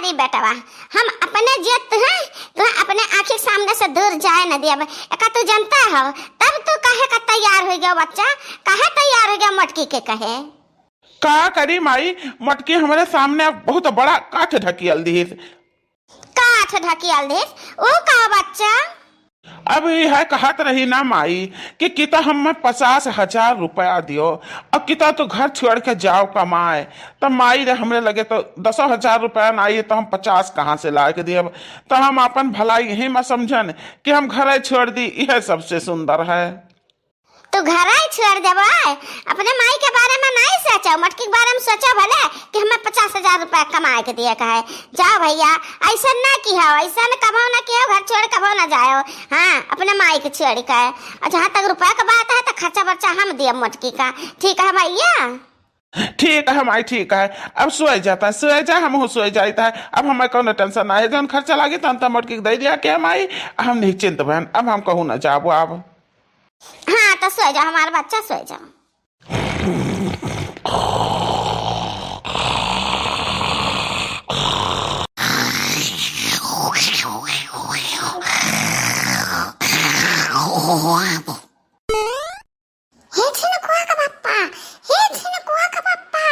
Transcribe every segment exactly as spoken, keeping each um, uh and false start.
नहीं बेटवा, हम अपने जियत तुहे, तुहे अपने आँखी के सामने से दूर जाए न दियब। एका तू जनता हो, तब तू काहे का तैयार होइ गयो बच्चा, काहे तैयार होइ गयो मोटकी के कहे? का करी माई, मोटकी हमरे सामने बहुत बड़ा काठ ढकियल दिहिस। काठ ढकियल दिहिस? ऊ का बच्चा? अब ई है कहत रही ना माई कि किता हमें पचास हजार रुपया दियो, अब किता तू घर छोड़ के जाओ कमाए। तब माई रे, हमरे लगे तो दसो हजार रुपया ना आई, तो हम पचास कहाँ से ला के दियब? तो हम अपन भलाई यही में समझन कि हम घरे छोड़ दी, यह सबसे सुंदर है। तू घरे छोड़ देबो, अपने माई के बारे में नहीं सोचो, मोटकी के बारे में सोचो भले कि हमें पचास हजार रुपया कमाए के दिए का है। जाओ भैया, ऐसा ना किहो, ऐसा न कभो ना किहो, घर छोड़ कभो ना जाओ। हाँ, अपने माई के छोड़ के। और जहाँ तक रुपया का बात है, तो खर्चा बर्चा हम दिए मोटकी का, ठीक है भैया? ठीक है माई, ठीक है, अब सोए जाता है, सोए जा, हम हो सोए जाता है। अब हमें कौनो टेंशन ना है, जौन खर्चा लागी तौन तो मोटकी के दे दिया के माई, हम निश्चिंत बहन, अब हम कहूँ ना जाबो अब। हाँ, तो सोए जा हमार बच्चा, सोए जा। हे झिनकुआ का पप्पा, हे झिनकुआ का पप्पा,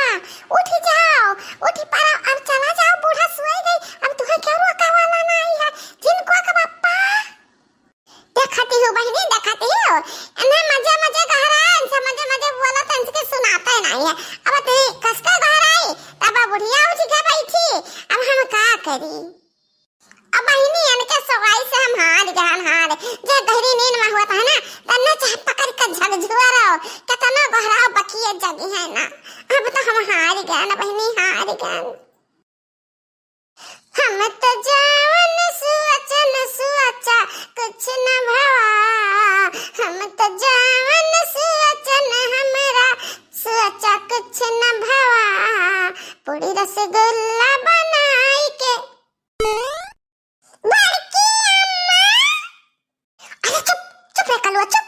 उठी जाओ, उठी पड़ो, अब चला जाओ, बूढ़ा सोए गई, अब तुहे केहू रोके वाला नाहीं है, झिनकुआ का पप्पा। देखती हूँ बहिनी, देखती हूँ, इन्हें मजे मजे गहराए, इनसे मजे मजे बोला तो इनके सुनाते नहीं है। अब इतनी कसके गहराई, तब बुढ़िया उठ के बैठी, अब हम का करी? अब बहिनी, इनके सगाई से हम हार गए, हार। जे गहरी नींद में होत है ना, तन्ने चाहे पकड़ के झकझोरो, केतनो गहराओ बकिए जगिहैं ना। अब तो हम हार गए ना बहिनी, हार गए। हम तो जवन सोचन सोचा कुछ न भवा, हम तो जवन सोचन हमरा सोचा कुछ न भवा, पूरी रसगुल्ला बनाई के। बड़की अम्मा, अरे चुप, चुप रे कलुआ, चुप।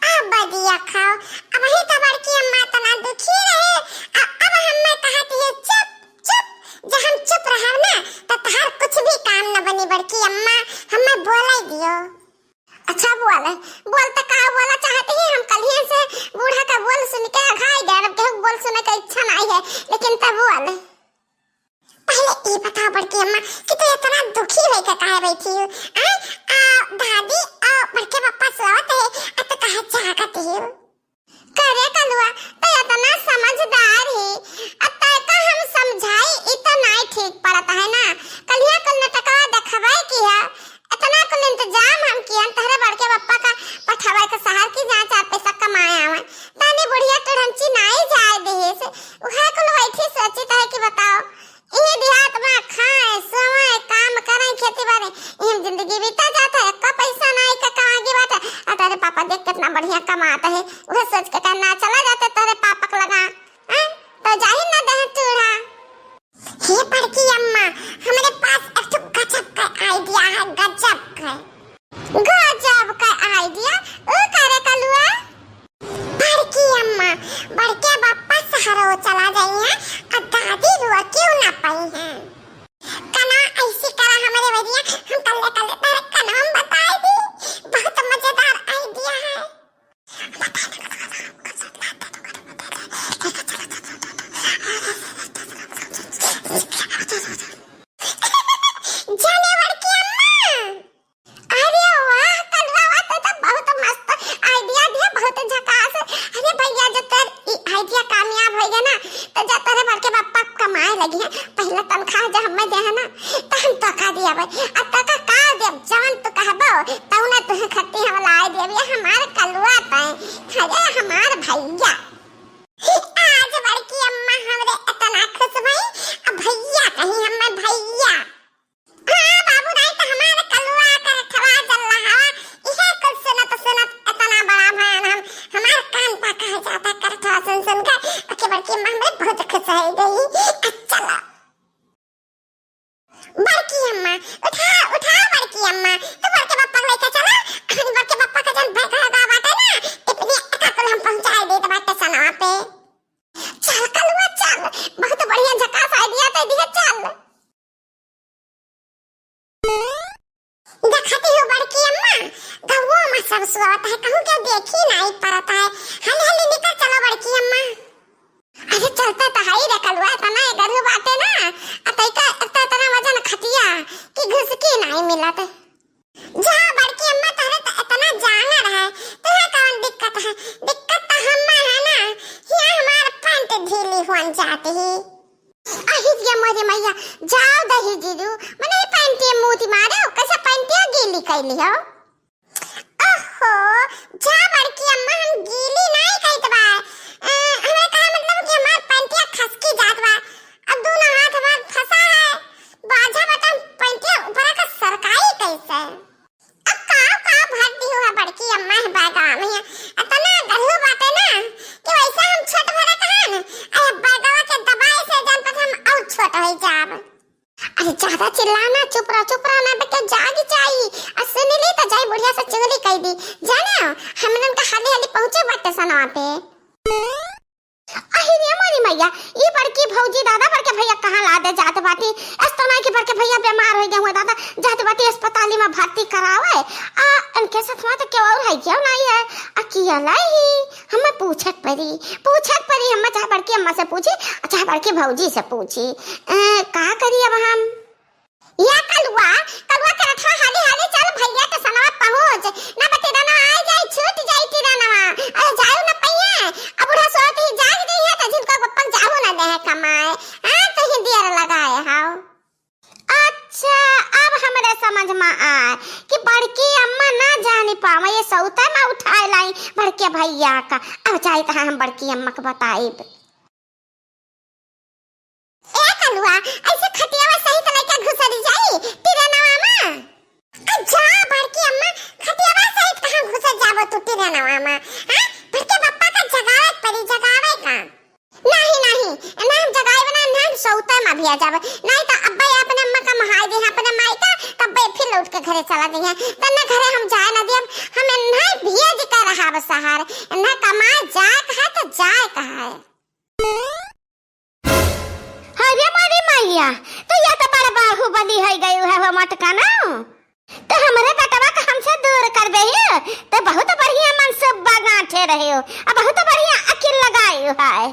अब बगिया खाओ, अबहीं तो बड़की अम्मा तना दुखी रहे, अ-, अब हम्मे कहत है चुप, चुप, जब हम चुप रहब ना, तो तहार कुछ भी काम न बनी बड़की अम्मा, हम्मे बोले दियो। अच्छा बोले, बोल तो का बोला चाहत ही, हम कलिए से बूढ़ा का बोल सुन के अघाई गए, अब केहू बोल सुने का इच्छा नहीं है, लेकिन तब बोले। पहले ई बताओ बड़की अम्मा कि तू इतना दुखी होइके काहे बैठी हो? आय, आ, दादी, आ, बड़के पप्पा सोवत है, आ तू काहे जागत हो? करे कलुआ, तू इतना समझदार ही, आ तय का हम समझाई, ई तो नाई ठीक पड़त है ना। कलिया कुल नटकवा देखबे की है, इतना कुल इंतजाम हम कियन तहरे बड़के पप्पा का पठावे के शहर की जहाँ चार पैसा कमाए आवे। तानी बुढ़िया टुढ़ंची नाई जाए देहे से, उहे कुल बैठी सोचित है कि बताओ, इहे देहात में खाए, सोए, काम करे, खेती बाड़ी, इहे में जिंदगी बीता जात है। एक्का पैसा नाई का कमागी बात है। आ तोरे पापा देख कितना बढ़िया कमात है, उहे सोच के कहना चला जाते तोरे पापा के लगा, हैं? तो जाही ना देह चूड़ा। हे बड़की अम्मा, हमरे पास एक ठो गजब का idea है, गजब का। गजब का idea, ऊ करे कलुआ? बड़की अम्मा, बड़के पप्पा सहरो चला जाई हैं, आ दादी रुआ क्यों ना पाई हैं? कना ऐसी करा हमरे वरिया, हम कल्ले कल्ले तारे कना हम बताई दी, बहुत मजेदार idea है। जाने बड़की अम्मा। अरे वाह, कलुआ, तू तो बहुत मस्त idea दिया, बहुत झकास। अरे भैया, जो तोर ई idea कामयाब होइगे ना, तो जा तोरे बड़के पप्पा कमाए लगिहैं, पहला तनख्वाह जो हमें दे है ना, तो हम तोका दिया भाई। अब तोका का देब, जवन तू कहबो, तौने तुहे खत्ती हम लाई देब। ये हमार कलुआ तय, अरे हमार भैया। आज बड़की अम्मा हमरे इतना खुश भई, अब भैया कहीं हमें भैया। हाँ बाबू दाई, तो हमार कलुआ करठवा जल रहा, इहे कुल सुनत सुनत इतना बड़ा भयान हम, हमार कान पका जाता करठवा सुन सुन के। ओके बड़की अम्मा, हमरे बहुत खुश हो गई। अच्छा ला। बड़की अम्मा, उठा, उठा बड़की अम्मा, तू बड़के पप्पा को लेके चला, हम बड़के पप्पा का जन बैठा हुआ बाटे ना, टिप्पणी एका कुल हम पहुंचाए देत बाटे सन। देखती हो बड़की अम्मा, गौवा में सब सोवत है, कहूँ के देखी नाहीं परत है। हाली हाली निकर चलो बड़की अम्मा। अरे चलता तो हई रे कलुआ, इतना ए गरु बाटे ना, अतई का इतना, इतना वजन खटिया कि घुसकी नाहीं मिलत। जा बड़की अम्मा, तहरे त इतना जानर है, तुहे कौन दिक्कत है? दिक्कत तो हम्मा है ना, हिया हमार पैंट ढीली हुअन जात ही। अहि रे मोरे मैया, जाओ दही जीजू, मने पैंटिया मूती मारे, कैसे पैंटिया गीली कैली हो? ओहो, जा बड़की अम्मा, हम गीली नाहीं कहित बा। अ, हमरा कहा मतलब कि हमार पैंटिया खसकी जात बा। अब दोनों हाथ हमार फंसा है। बाझा बटन पैंटिया ऊपर का सरकाई कैसे? अब का, का भर दी हुआ बड़की अम्मा है बैगवा में। इतना गरहू बाटे ना कि वैसे हम छोट भरे कहा न, अरे बैगवा के दबाए से जान पर हम और छोट हो जाब। अरे ज्यादा चिल्लाना, चुप रह, चुप रह, ना बेटा जाग जाई। आ सुन ली तो जाई बुढ़िया से चुगली कई दी। जाने हो, हमनन का हाली हाली पहुँचे बाटे सनवा पे। अहि रे मोरी मैया, ई बड़की भौजी दादा बड़के भैया कहाँ लादे जात बाटी। अस तो नाहीं कि बड़के भैया बीमार होइ गए हुए दादा, जात बाटी अस्पताली में भर्ती करावे। आ इनके साथ में तो केहू और है, केहू नाहीं है। अकेला ही। हमें पूछक परी, पूछक परी, हमें चाहे बड़की अम्मा से पूछी, चाहे बड़की भौजी से पूछी। ए, का करी अब हम? या कलुआ, कलुआ के रखा हाली हाली चल भैया के सनवा पहुँच, ना बा तिरनवा आइ जाई, छूट जाई तिरनवा। अरे जाऊ ना पइहे, अब बूढ़ा सोत ही जाग जाई है तो जिनको पप्पन जाहू ना दे है कमाए। हाँ, तो ही देर लगाए हाउ। अच्छा, अब हमरे समझ में आए कि बड़की अम्मा ना जानी पावे, ये सौते में उठाए लाई बड़के भैया का। अब जाइत है हम बड़की अम्मा के बताइब। ए कलुआ, ऐसे खटियावा सहित लइका घुसरी जाई तिरनवा में? आ जा बड़की अम्मा, खटियावा सहित कहाँ घुसर जाबो तू तिरनवा में? हाँ? बड़के पप्पा का जगावे परी, जगावे का? नाहीं, नाहीं, ना हम जगाइब ना, ना हम सौते में भी आ जाब। नाहीं तो अब्बे अपने अम्मा का महाई दे, अपने माई का, तब्बे फिर लौट के घरे चला जाइए। त ना घरे हम जाए ना दियब, हम नाहीं भेज के रहब शहर। ना कमाए जाए का है तो जाए का है। अरे मोरी मैया, तो या तो बड़ बाहुबली होइ गई है हो मटकना। तो हमरे बेटवा का हमसे दूर कर दे ही, तो बहुत बढ़िया मनसूबा गांठे रहे हो, अब बहुत बढ़िया अकिल लगाए हो है।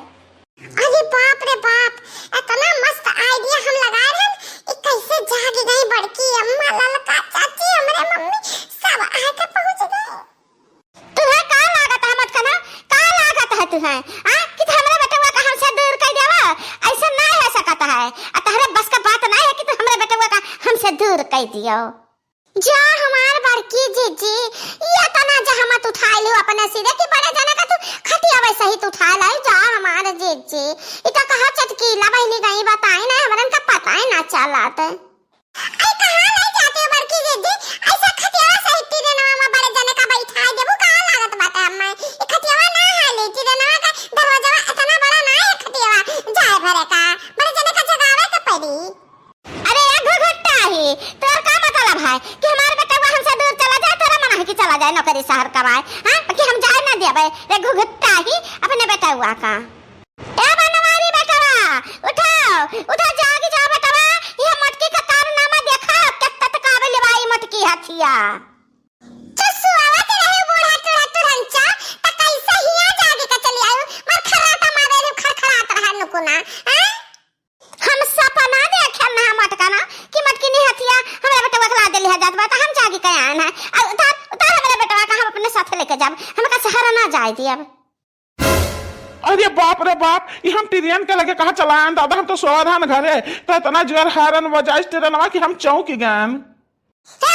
अरे बाप रे बाप, इतना मस्त idea हम लगा रहे हैं, ई कैसे जाग गई बड़की अम्मा, ललका चाची, हमरे मम्मी, सब आके पहुँच गए। तुहे का लागत है मटकना? का लागत है तुहे? आ? कि तू हमरे बेटवा का हमसे दूर कइ देवा? ऐसा नाहीं हो सकत है। आ तहरे बस का बात नाहीं है कि तू हमरे बेटवा का हमसे दूर कइ दियो। जा हमार बड़की जीजी, ये तना जहमत उठाए लियो अपने सिरे कि बड़े जने का तू खटिया वैसे ही तू उठाए लाई। जा हमार जीजी, इता कहा चटकीला बहिनी गई बताई ना, हमरन का पता ही ना चलत। अरे कहाँ ले जाते हो बड़की दीदी? ऐसा खटियावा सहित तिरनवा में बड़े जने का बैठाए देबू, कहाँ लागत बाटे अम्मा? ई खटियावा ना है ले, तिरनवा का दरवाजावा इतना बड़ा ना है खटियावा, जाए भरे का, बड़े जने का जगावे के पड़ी। अरे ए घुघुट्टा ही, तोर का मतलब है कि हमार बेटवा हमसे दूर चला जाए, तोरा मना है कि चला जाए नौकरी शहर कमाए, हाँ? कि हम जाए ना देबे, रे घुघुट्टा ही, अपने बेटवा का। ए बनवारी बेटवा, उठो, उठो, जागी जाओ बेटवा, ये मटकी का कारनामा देखो, के ततकावे लेवाई मटकी हथिया। चुसुआवत रहे बूढ़ा टूढ़ा टुढ़नचा, त कैसे हिया जागी के चली आयु? मार खर्राटा मारे रू, खरखरात रहा नुकुना, हैं? हम सपना देखे ना मटकना कि मटकिनी हथिया हमरा बेटवा के ला देली है जात बा, त हम जागी के आए ना। आ उतार, उतार हमरा बेटवा का, हम अपने साथ लेके जाब, हमका शहर ना जाए दियब। अरे बाप रे बाप, ई हम ट्रेन के लगे कहाँ चलाएन दादा, हम तो सोवत हन घरे, तो इतना जोर हारन बजाइस ट्रेनवा कि हम चौंक गएन। हे